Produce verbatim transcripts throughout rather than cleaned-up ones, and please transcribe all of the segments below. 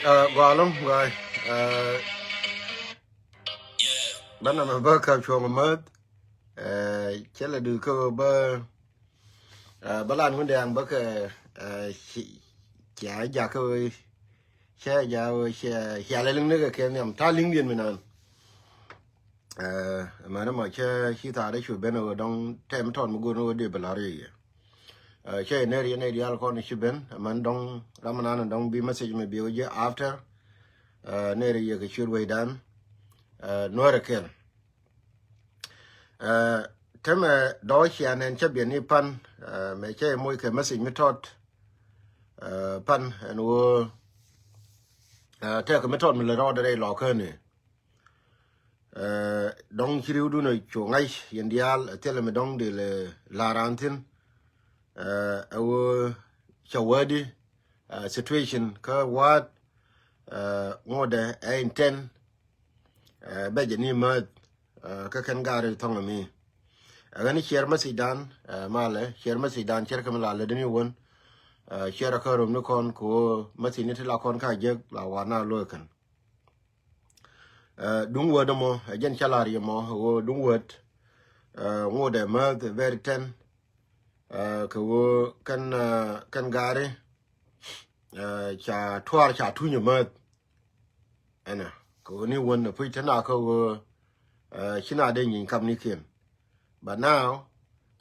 Ɛ, gɔaa ɛlɔ̱ŋ, gɔaa. Ɛ, bä nɛmɛ bä kap cuɔ̱ŋ mäth. Ɛ, cä lɛ duth kä bä, ɛ, bä lan wä dɛ̈ɛ̈ŋ bä kɛ, ɛ, ci, cia jak kä wee, cä jak wee, cia, cia lɛ liŋ ni kɛ kɛ nhiam. Ta̱a̱ liŋdiɛn mi naan. Ɛ, mɛn mɔ cä ci thaat cu ben ɣöö dɔ̱ŋ tɛm tɔt mi go̱o̱r ni ɣöö dee bi la̱r yɛ yɛ. Ɛ, cä yɛ ner yɛ nɛy diaal kɔn ci ben, mɛn dɔ̱ŋ ram mi naan dɔ̱ŋ bi message mi bi wä ji̱ after. Ɛ, ner yɛ kɛ ciöt wecdan. Ɛ, Nuäärɛ kɛl. Ɛ, tämɛ dɔ̱ŋ cia nɛn cä biɛn ni pan, ɛ, mɛ cä yɛ moc kɛ message mi tɔt. Ɛ, pan ɛn ɣöö, ɛ, tɛk mi tɔt mi lɛ rɔɔdɛ rɛy lɔkä ni. Ɛ, dɔ̱ŋ ci ri̱wdun ɛ cu ŋa̱c yɛn diaal, ɛ, thilɛ mi dɔ̱ŋ dil, ɛ, la̱r raan thi̱n. Ɛ, ɛ ɣöö cä wädi, ɛ, situation kä wa̱a̱t, ɛ, ŋotdɛ ɛ intent, ɛ, bɛ jɛ ni määth, ɛ, kä kɛn gaari thɔ̱ŋ mi. Ɛ, ɣän i̱ ciɛɛr message dan, ɛ, malɛ, ciɛɛr message dan, ciɛɛr kɛ mi la lätdä ni wän. Ɛ, ciɛɛr kä rom ni kɔn kɛ ɣöö message ni ti la kɔn ka jek la wa̱a̱ na lo̱o̱ kɛn. Ɛ, duŋ wäät ɛmɔ, ɛ jɛn cä la̱r yɛ mɔ, ɛ ɣöö duŋ wäät, ɛ, ŋotdɛ määth very ten, ɛ, kɛ ɣöö kɛn, ɛ, kɛn gaari, ɛ, ca tuaar ca tunyɛ määth. Ɛnɛ, kɛ ɣöö ni wän ɛ puc te na kä ɣöö, ɛ, ci na dee nyiny kap ni kiɛn. But now,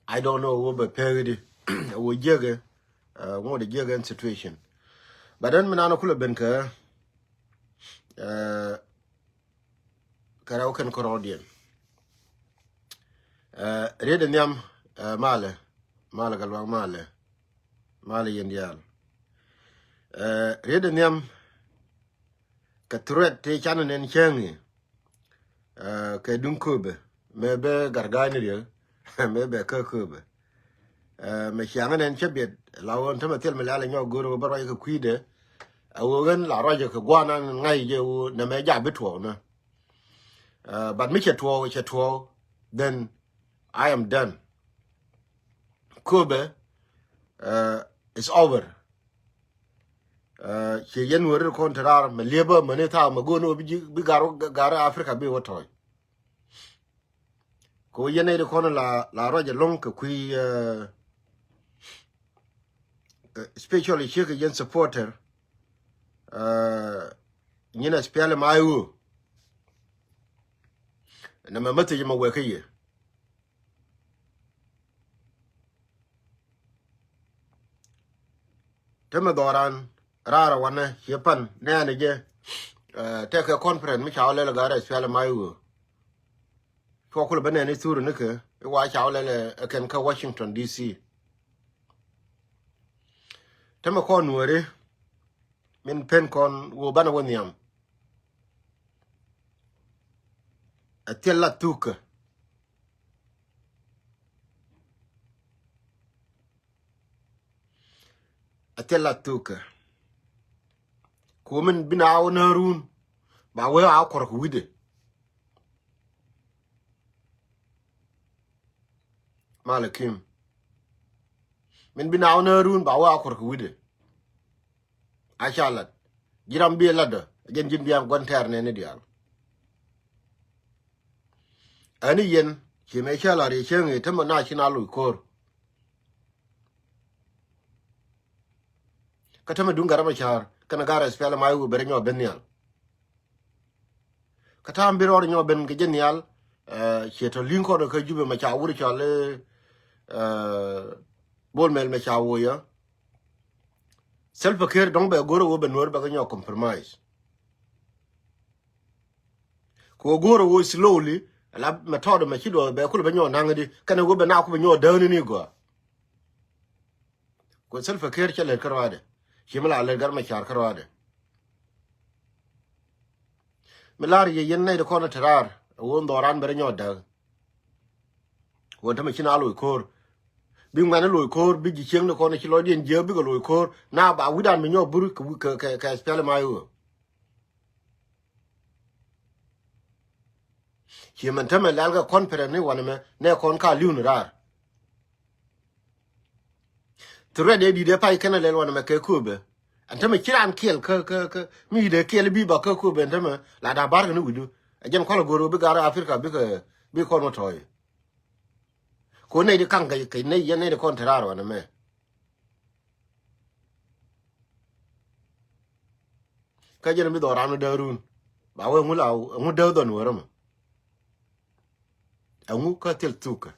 I don't know ɣöö bɛ pek di, ɛ ɣöö jiäkɛ, ɛ, ŋotdɛ jiäkɛ ɛn situation. But ɛn mi naan ɛ kulɛ ben kɛ, ɛ, kɛ rɛw kɛn kärɔɔdiɛn. Ɛ, riet ɛ nhiam, ɛ, malɛ, malɛ kɛ luaŋ malɛ, malɛ yɛn diaal. Ɛ, riet ɛ nhiam kɛ threat ti canɛ nɛn cäŋ i̱, ɛ, kɛ duŋ kööbɛ, mɛ bɛ garga̱a̱ni riek, mɛ bɛ kä kööbɛ. Ɛ, mɛ ciaŋä nɛn cä biɛt la ɣöö tämɛ thil mi lɛl ɛ nyɔk go̱o̱r ɣöö bä ruac kɛ kui̱dɛ. Ɛ ɣöö ɣän la ruac kɛ gua̱a̱r nan ŋa̱c jɛ ɣöö nɛmɛ ja̱ bi tuɔɔk nä. Ɛ, but mi cɛ tuɔɔk, cɛ tuɔɔk, then I am done. Kööbɛ, ɛ, it's over. Ɛ, ciɛ yɛn weri kɔn te raar mɛ liepä mɛ ni thaak mɛ go̱o̱n wä bi ji̱, bi gar, gar Africa bi wä tɔ̱ɔ̱c. Kɛ wä yɛn nɛy ti kɔn la, la ruac ɛlɔ̱ŋ kɛ kui̱, ɛ, ɛ, especially ciek kɛ yɛn supporter, ɛ, nyin ɛ spiali ma i̱ ɣöö nɛmɛ message mɛ wek kä yɛ. Te mɛ dhɔran raar wanɛ ciɛ pan nɛɛnɛ jɛ, ɛ, tɛkɛ conference mi ca wä lɛl ɛ gar ɛ spiali ma i̱ ɣöö. Cuɔ kulɛ bä nɛn i̱ thuri ni kɛ i̱ wa ca wä lɛl ɛ kɛn kä Washington D C. Tämɛ kɔn nuɔri min pen kɔn ɣöö banɛ wä nhiam. Ɛ thil la thukä. Ɛ thil la thukä. Ku min bi na wä nä run ba wee a kuɔr kɛ wi̱dɛ. Malɛ kim. Min bi na wä nä run ba wee a kuɔr kɛ wi̱dɛ. A ca lat. Ji̱ ram bi latdä. Jɛn ji̱n bian gua̱n tɛɛr nɛni diaal. Ɛni yɛn ci mɛ cä lar yɛ cäŋ i̱ tämɛ na ci na loc ko̱r. Kä tämɛ duŋ Gat Macar kɛnɛ Gat S P L M I O bɛ rɛ nyɔk ben nhial. Kä ta̱a̱m bi rɔɔd nyɔk ben kɛ jɛ nhial, ɛ, ciɛ tɔ li̱ŋ kɔn kä Jubɛ mɛ ca wur cɔal i̱, ɛ, Bol Mel mɛ ca woc ɛ. Salva Kiir dɔ̱ŋ bɛ go̱r ɛ wä bɛ Nuäär bɛ kɛ nyɔk compromise. Kɛ ɣöö go̱o̱rä ɣöö slowly ala mɛ tɔɔdɛ mɛ ci duɔth bɛ kulɛ bɛ nyɔk naŋ di kɛnɛ ɣöö bɛ na ku bɛ nyɔk dääni ni gɔaa. Kɛ Salva Kiir cɛ lät kä ruaadɛ. Ci mi la lät Gat Macar kä ruaadɛ. Mi la̱r yɛ yɛn nɛy di kɔn te raar ɣöö dhɔran bɛ rɛ nyɔk dääk. Ɣöö tämɛ ci na loc ko̱o̱r. Bi ŋuɛ̈ni loc ko̱o̱r, bi ji̱ cieŋni kɔn ci lɔcdiɛn jiääk bikɛ loc ko̱o̱r. Na ba wi̱dan bi nyɔk bur kɛ, kɛ, kɛ, kɛ S P L M I O. Ci mɛn tämɛ lɛl kɛ conference ni wanɛ mɛ nɛ kɔn ka li̱w ni raar. Threat ëë di̱t ëë pay kɛn a lɛl wanɛ mɛ kɛ kööbɛ. Ɛn tämɛ ci raan kiɛl kä, kä, kä mi dee kiɛl bi ba kä Kööbɛ ɛn tämɛ la da̱a̱ ba̱r kɛ ni wi̱cdu. Ɛ jɛn kual go̱r bi gar Africa bikɛ, bi kɔn wä tɔ̱ɔ̱c. Ko nɛy di kaŋ kɛ, kɛ nɛy yɛn nɛy di kɔn te raar wanɛ mɛ. Kä jɛn bi dhɔran ni däärun. Ba wee ŋu la, ŋu däär dhɔn wee rɛmɔ. Ɛŋu kä thil thukä.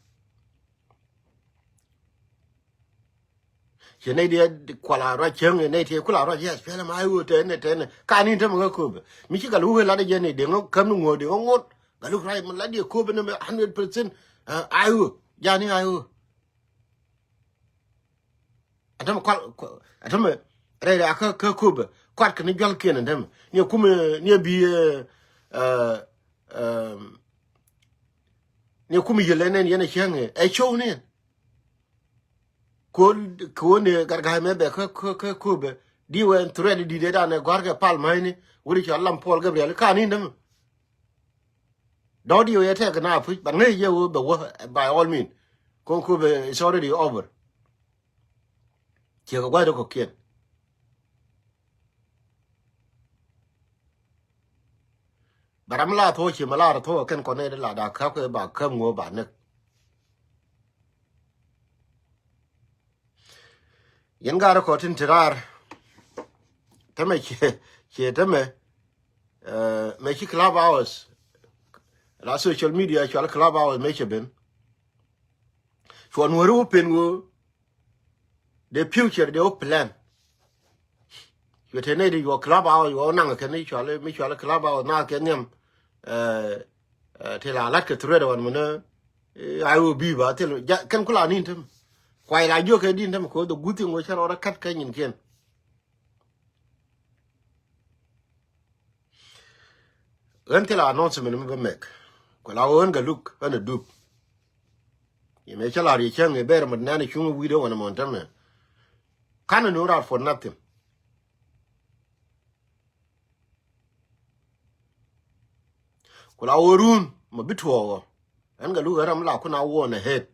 Ciɛ nɛy diɛ kual a ruac cäŋ, nɛy tiɛ kula ruac, yes, piɛlɛ ma ai ɣöö tɛnɛ, tɛnɛ. Ka ni tämɛ kä Kööbɛ. Mi ci Gatluak wee lat jɛ ni deŋ käm ni ŋuɔ̱t deŋ ŋuɔ̱t. Gatluak ruac mi lat diɛ Kööbɛ ni mɛ hundred percent. Ai ɣöö. Jani ai ɣöö. Ɛn tämɛ kual, kual, ɛn tämɛ rɛy rɛy a kä, kä Kööbɛ. Kuat kɛ ni jualkiɛn ɛn tämɛ. Ni ɛ kumɛ, ni ɛ bi, ɛ, ɛ, ɛ, ni ɛ kumɛ yɛl ɛn ɛn yɛn ɛ cäŋ ɛ. Ɛ cio̱w ni ɛn. Kol, kol ni Gatga̱a̱y mɛ bɛ kä, kä, kä Kööbɛ. Di wɛ ɛn threat di dee dan ɛ gɔ̱a̱r kɛ pal ma̱cni. Wut i̱ cɔal Lam Paul Gabriel. Ka ni ɛn tämɛ. Dɔ̱diɛ wee yɛ tɛk kɛ na puc, but ŋäc yɛ wee bɛ wä, by all means. Kɔn Kööbɛ, it's already over. Ciɛ kɛ gua̱cdä kɔ̱kiɛn. But ram la thuɔ̱k ci ma lar thuɔ̱k kɛn kɔn nɛy di la da̱a̱ käp kɛ ba käp ŋuɔ̱ɔ̱p ba näk. Yɛn gaat rɛ kɔ tin ti raar. Tämɛ ciɛ, ciɛ tämɛ, eh, mɛ ci Clubhouse. La social media cual Clubhouse mɛ cɛ ben. Cuɔ Nuɔri wä pen wä. The future de wä plan. Cuɛ te nɛy di yuɔ Clubhouse yuɔ naŋ kɛn i̱ cual, mi cual Clubhouse na kɛ nhiam. Eh, eh, ti la lat kɛ threat wan mɛ ni, eh, ai wä bi ba thil, ja, kɛn kula ni in tämɛ. Kuay la jiök kɛ di in tämɛ kɛ wä the good thing wä cä rɔɔdä kat kɛ nyinkiɛn. Ɣän thilɛ announcement mi bä mɛk. Kuɛ la ɣän Gatluak ɣän a dup. Yɛ mɛ cä lar yɛ cäŋ ɛ bɛr mät nɛn cuŋ wi̱i̱dɛ wanɛ mɔn tämɛ. Kanɛ nuŋ rar for nothing. Kuɛ la ɣän run mɛ bi tuɔɔk ɣä. Ɣän Gatluak ɣän ram la kun a wɔn ahead.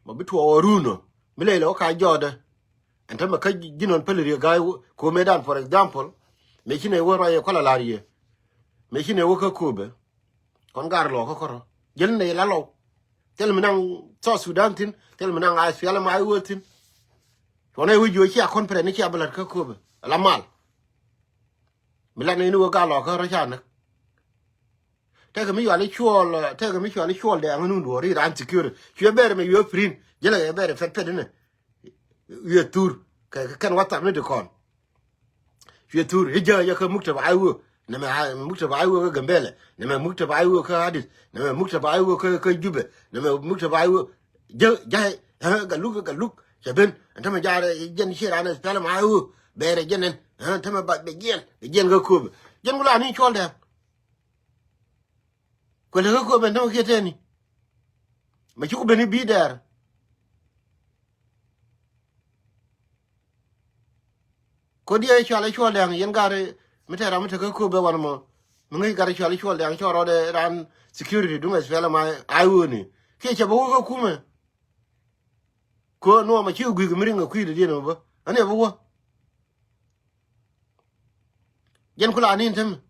Ma bi tuɔɔk ɔ run ɔ mi lɛy lɛ wä ka jɔɔdɛ. Ɛn tämɛ kä ji̱n ɣän päli riek ga̱a̱c ko̱medan, for example, mëë ci nɛ wä ruac ɛ kɔl a la̱r yɛ. Mëë ci nɛ wä kä Kööbɛ. Kɔn gar lɔɔkä kärɔ jäl nɛ la lɔw. Thil mi naŋ South Sudan thi̱n, thil mi naŋ a SPLM-IO thi̱n. Cuɔnɛ wä jiö cia confident ni cia bi la̱t kä Kööbɛ la mal. Mi lat ni ni wä gar lɔɔkä rɔ ca näk. Tekɛ mi cuali cuɔl, tekɛ mi cuali cuɔl dɛɛŋ ni wun duɔɔri ran security. Cuɛ bɛr mɛ yuɛ print. Jälɛ kɛ bɛr pɛt pɛt inɛ. Yuɛ thur. Kɛ, kɛ kɛn WhatsApp ni ti kɔn. Cuɛ thur. I̱ jääk jɛ kä muktab IO. Nɛmɛ a, muktab IO kä Gambɛlɛ. Nɛmɛ muktab IO kä Adis. Nɛmɛ muktab IO kä, kä Jubɛ. Nɛmɛ muktab IO. Jääk, jääk, ɛ, Gatluak, Gatluak. Cɛ ben. Ɛn tämɛ jaarɛ jɛn ci ran ɛ pɛlɛ ma IO. Bɛrɛ jɛn ɛn. Ɛ, tämɛ ba, bɛ jiɛn. Bɛ jiɛn kä Kööbɛ. Jɛn ku la ni cuɔl dɛɛŋ. Kuɛ lɛ kä Kööbɛ ɛn tämɛ kiɛ tɛni. Mɛ ci ku ben i̱ bi dɛɛr. Kodiɛ cual i̱ cuɔl dɛŋ yɛn gari mi tɛɛr ram mi tekä Kööbɛ wan mɔ. Mi ŋäc gari cual i̱ cuɔl dɛŋ cɔ rɔɔdɛ ran security duŋ SPLM-IO ni. Kiɛ cɛ bä wä kä kumɛ. Kö nuɔmɛ ci gui̱k mi riŋ ɛ kui̱dɛ diɛn mɛ bä. Ani ɛ bä wä. Jɛn ku la ni ɛn tämɛ.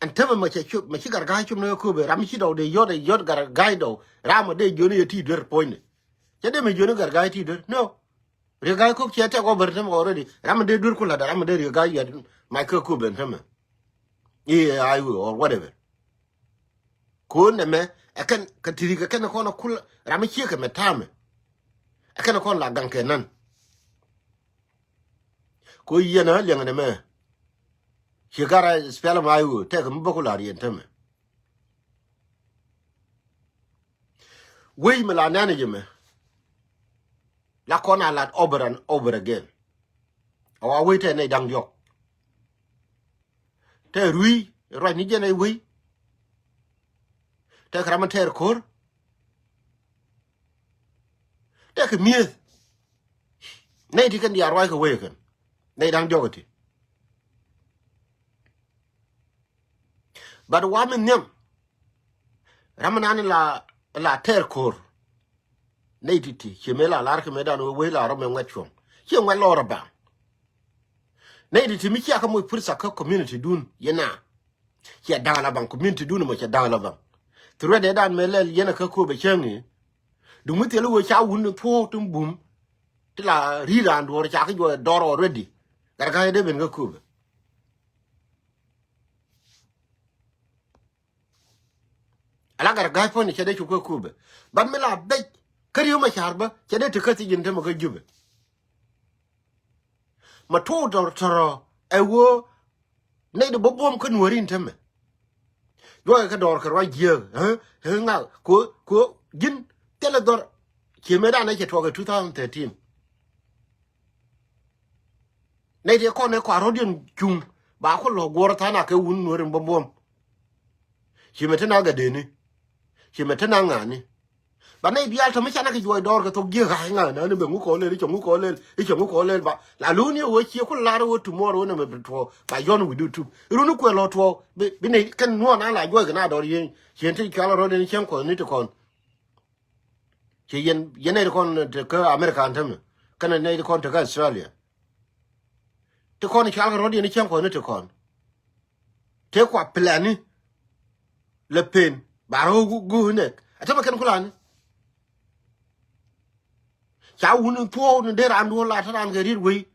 Ɛn tämɛ mɛ cɛ cop, mɛ ci Gatga̱a̱y cop ni kä Kööbɛ, ram mi ci dɔw dee yɔt, ɛ yɔt Gatga̱a̱y dɔw, ram mɛ dee jiöni yɛ ti duer puɔ̱nydɛ. Cɛ dee mɛ jiöni Gatga̱a̱y ti duer. No. Riek Ga̱a̱y Kok cɛ tɛk over tämɛ already. Ram mɛ dee duer ku la̱t, ram mɛ dee Riek Ga̱a̱y yɔt mac kä Kööbɛ ɛn tämɛ. I̱ ɛ IO or whatever. Ko̱n nɛmɛ, ɛ kɛn, kɛ ti̱ri kɛ kɛn kɔn a kul, ram mi ciek kɛ mɛ ta̱a̱mɛ. Ɛ kɛn kɔn la gaŋ kɛ nan. Ko yɛn a liɛŋ nɛmɛ. Ci gar SPLM-IO, tɛk mi bä ku la riɛn tämɛ. Wec mi la nɛn jɛ mɛ. La kɔn a lat over and over again. A wa wec tɛ nɛy da̱ŋ diɔk. Tɛ rui̱ ruac ni jɛn ɛ wei. Tɛ kɛ ram mi tɛɛr ko̱r. Tɛ kɛ mi̱eth. Nɛy ti kɛn diaal ruac kɛ wei kɛn. Nɛy da̱ŋ diɔk ɛ ti. But wa mi nhiam. Ram mi nan la la tɛɛr ko̱r. Nɛy ti̱ti̱ ciɛ mëë la lar kɛ mëëdan wee wec la rɔ mɛ ŋuɛt cuɔ̱ŋ. Ciɛ ŋuɛt lɔɔr ɛ baŋ. Nɛy ti̱ti̱ mi cia kä moc pursa kä community dun yɛn a. Ciɛ da̱ŋ la baŋ community dun mɔ ciɛ da̱ŋ la baŋ. Threat ɛ dan mëë lɛl yɛn a kä Akobo cäŋ i̱. Duŋ mi thil wee ca wun ni thuɔ̱ɔ̱k ti bum. Ti la ri̱i̱t raan duɔ̱ɔ̱r ca kä juɔc dɔr already. Gat kä dee ben kä Akobo. Ala gat ga̱a̱c puɔ̱ny cɛ dee cuk kä Akobo. Bat mi la bec kä Riek Machar bä cɛ dee ti kä thiec in te mɛ kä Jubɛ. Ma tuɔɔk tɔr tɔrɔ ɛ wee nɛy di bä buɔ̱m kä Nuääri in te mɛ. Juɔkɛ kä dɔɔr kɛ ruac jiääk ɣä ɣä ŋak ko ko ji̱n thilɛ dhɔr. Ciɛ mëëdan ɛ cɛ tuɔɔk ɛ two thousand thirteen. Nɛy ti kɔn ɛ kɔaar rɔ̱diɛn cuŋ ba ku lɔ guɔ̱r tha̱a̱ŋ a kɛ wun Nuääri in bä buɔ̱m. Ci mɛ te na gatdeni. Ci mɛ te na ŋa̱a̱ni. Ba nɛy diaal tɔ̱ mi canɛ kɛ juɔc dɔɔr kɛ thok jiäk ɣa̱c ŋa̱a̱n ani bɛ ŋu kɔɔlel i̱ cɛ ŋu kɔɔlel i̱ cɛ ŋu kɔɔlel ba la lo̱o̱ni ɛ wee ciɛ ku lar ɛ wee tomorrow wä nɛ mɛ bi tuɔɔk ba yɔ̱n wi̱cdu tup. Runi kuɛ lɔ tuɔɔk bi bi nɛy kɛn nuɔɔn an la juɔc kɛ na dɔɔr yieeny. Ci ɛn te cual rɔ̱diɛn cäŋ kuɔth ni ti kɔn. Ci yɛn yɛn nɛy ti kɔn te kä America an tämɛ kɛnɛ nɛy ti kɔn te kä Australia. Ti kɔn cual kɛ rɔ̱diɛn cäŋ kuɔth ni ti kɔn. Tëë kua plani lɛ pen ba rɔ gu gu nɛk a tämɛ kɛn kulani. Ca wun in thuɔɔk ni dee raan duɔ̱ɔ̱r la te raan kɛ riet wei.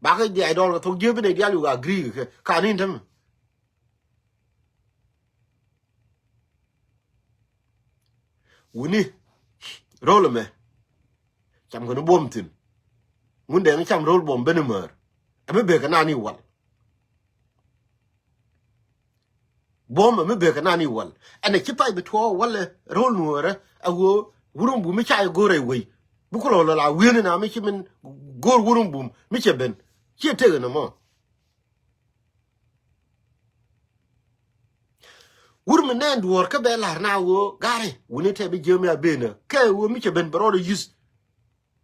Ba kɛ diac dɔɔr kɛ thok jiäk bi nɛy diaal yuk agree kɛ kani in tämɛ. Wuni ro̱l ɛmɛ cam kɛ ni buɔ̱m thi̱n. Ŋun dee ni cam ro̱l buɔ̱m ben imäär. Ɛmɛ bekɛ naan i̱ wal. Buɔ̱m ɛmɛ bekɛ naan i̱ wal. Ɛn ɛ ci pay bi tuɔɔk walɛ ro̱l nuɔɔrɛ ɛ ɣöö wurun bum mi ca i̱ go̱r ɛ wei. Bi kulɔ lɔ la wi̱eni na mi ci min go̱r wurun bum mi cɛ ben. Ciɛ tek ɛn ɛmɔ. Wur mi nɛn duɔ̱ɔ̱r kä bɛ la̱r na ɣöö gari wuni tɛ bi jiämi a benä kɛ ɣöö mi cɛ ben bɛ rɔɔdɛ yuth.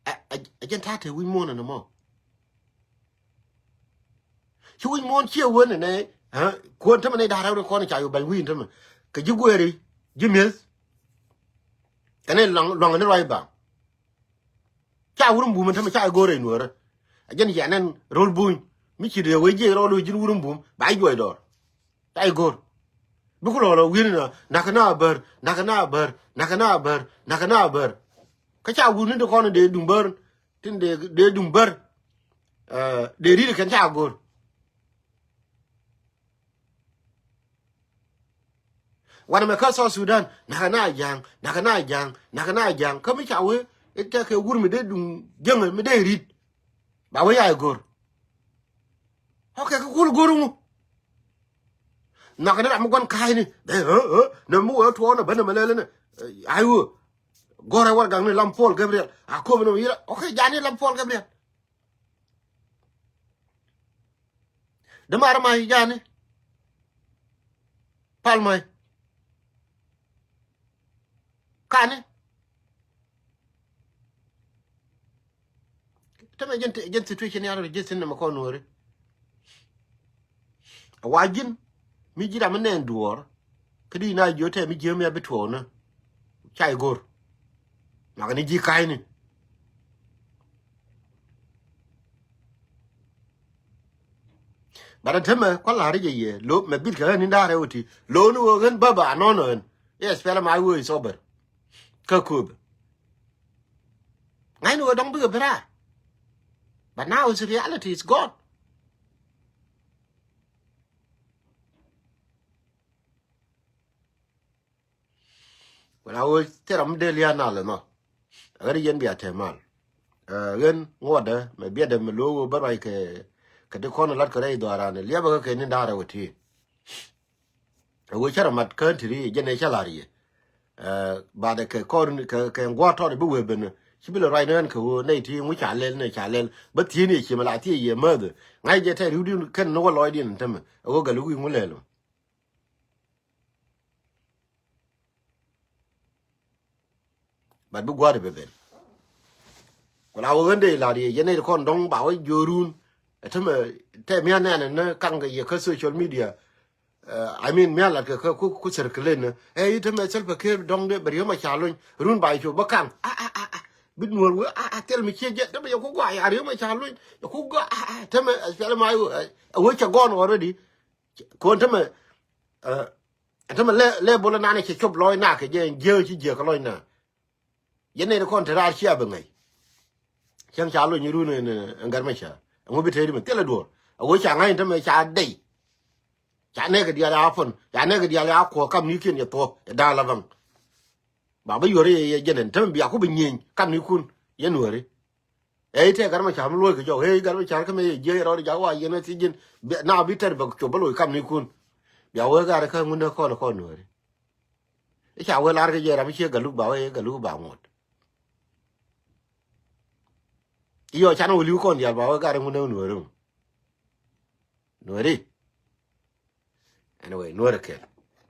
Ɛ jɛn ta̱a̱ te wi̱c muɔ̱ɔ̱n ɛn ɛmɔ. Ci wi̱c muɔ̱ɔ̱n ciɛ wen ɛnɛ kuɔn tämɛ nɛy da̱a̱r rɛw ni kɔn ca yo̱ bɛl wi̱i̱n tämɛ kɛ ji̱ gueeri ji̱ mi̱eth. Kɛn luaŋ ni ruac baŋ. Ca wurun bum in tämɛ ca i̱ go̱o̱r rɛy nuäärä. A jɛn yɛn ɛn ro̱l buny mi ci dee wee jiɛc rɔɔl wee ji̱n wurun bum ba i̱ juɔc dɔɔr. Ca i̱ go̱o̱r bi ku lɔɔl ɔ wi̱n in a nakä na a bär nakä na a bär nakä na a bär nakä na a bär. Kä ca wurun in ti kɔn in dee duŋ bär tin dee dee duŋ bär. Dee ri̱t kɛn ca go̱o̱r. Wanɛ mɛ kä South Sudan nakä na ja̱a̱ŋ nakä na ja̱a̱ŋ nakä na ja̱a̱ŋ kä mi ca wee i̱ tɛkɛ wur mi dee duŋ jäŋä mi dee ri̱t. Ba wee ya i̱ go̱r. Okay kä kul go̱r ŋu. Nakä ni ram mi gua̱n ka̱a̱cni bɛ ɣä ɣä nɛ mi wee tuɔɔk nɛ bä nɛ mɛ lɛl inɛ. Ay wee go̱rɛ warɛgakni Lam Paul Gabriel a ko̱p inɛ mɛ yirɛ okay ja̱a̱ni Lam Paul Gabriel. Dämaar ma̱c ja̱a̱ni pal ma̱c kani. Tämɛ jɛn situation ya rɔ ji̱ thi̱n nɛmɛ kɔn nuɔri. A wa ji̱n mi ji̱ ram mi nɛn duɔɔr kä di na jiö tɛ mi jiö mi a bi tuɔɔk ni. Ca i̱ go̱r. Makɛ ni ji̱ ka̱cni. Bat a tämɛ kua̱ la̱r jɛ yɛ lo mɛ bit kɛ ɣän ni da̱rɛ wä ti lo ni wä ɣän bäbä a nɔn ɣän. Yes pɛlɛ ma wä i̱ thɔbɛr. Kä kööbɛ ŋa̱cni wä dɔ̱ŋ bikɛ bi raar. But now is reality is gone. Wala wä thil ram mi dee lia̱a̱ nal ɛnɔ. Ɣän yɛn bia te mal. Ɣän ŋuɔtdä mɛ biɛtdä mɛ lo̱o̱k wä bä ruac kɛ kɛ ti kɔn lat kɛ rɛy dhɔaaran liɛpä kä kɛ ni da̱rɛ wä ti. Ɛ wä cä rɔ mat kään ti ri jɛn ɛ cä la̱r yɛ. Baadɛ kɛ kɔr kɛ kɛ ŋuɔ̱t tɔt bi wee ben ci bi lɛ ruac ni ɣän kɛ wä nɛy ti ŋu ca lɛl nɛ ca lɛl bä thieen yɛ ci mɛ la thiee yɛ määthä. Ŋa̱c jɛ tɛt riwdiɛn kɛn ni wä lɔcdiɛn tämɛ ɛ wä gɛl wi̱i̱ ŋu lɛl mɛ. But bi gua̱a̱r i̱ bɛ ben. Ku la wä ɣän dee la̱r yɛ yɛn nɛy ti kɔn dɔ̱ŋ ba wä jiöörun. Ɛ tämɛ tɛm yan nɛn ni kaŋ kɛ yɛ kä social media. I mean, mi a lat kɛ ku ku circulate ni ɛ i̱ tämɛ Salva Kiir dɔ̱ŋ de bɛ Riek Machar luny run ba i̱ cu bä kaŋ a a a a bi nuɔr wee a a thil mi cie jɛ tämɛ yɛ ku gɔaa ya Riek Machar luny yɛ ku gɔaa a a tämɛ SPLM-IO a wee cɛ gɔn already. Kuɔn tämɛ tämɛ lɛ lɛ bol nanɛ cɛ cop lɔc nak kɛ jɛ jiek ci jiek kɛ lɔc na. Yɛn nɛy ti kɔn te raar cia bi ŋäc. Cäŋ ca lony run ɛn Gat Macar ɛŋu bi tëëdi mi thilɛ duɔ̱ɔ̱r a wee ca ŋa̱c tämɛ ca dey. Ca nɛɛkɛ diaal ya pon ca nɛɛkɛ diaal ya kuɔ̱k kamnikiɛn yɛ thuɔ̱k ɛ da̱a̱l a baŋ. Ba bä yuɔri yɛ jɛn ɛn tämɛ bia ku bi nyieny kamnikun yɛ nuɔri. Ɛ i̱ tëë Gat Macar mi luɔ̱c kɛ jɔk ɛ i̱ Gat Macar kä mëë yɛ jiɛc rɔɔd jak wa yɛn ɛ thiec ji̱n. Na bi tɛr bɛ cop bä loc kamnikun. Bia wee gat kä ŋun ɛ kɔn ɛ kɔn nuɔri. I̱ ca wee lar kɛ jɛ ram i̱ ciek Galuk ba wee Galuk ba ŋot. I̱ yɔ can wä li̱w kɔn diaal ba wee gat ɛ ŋun ɛ nuɔri. Nuɔri. Anyway, nuɔri kɛl.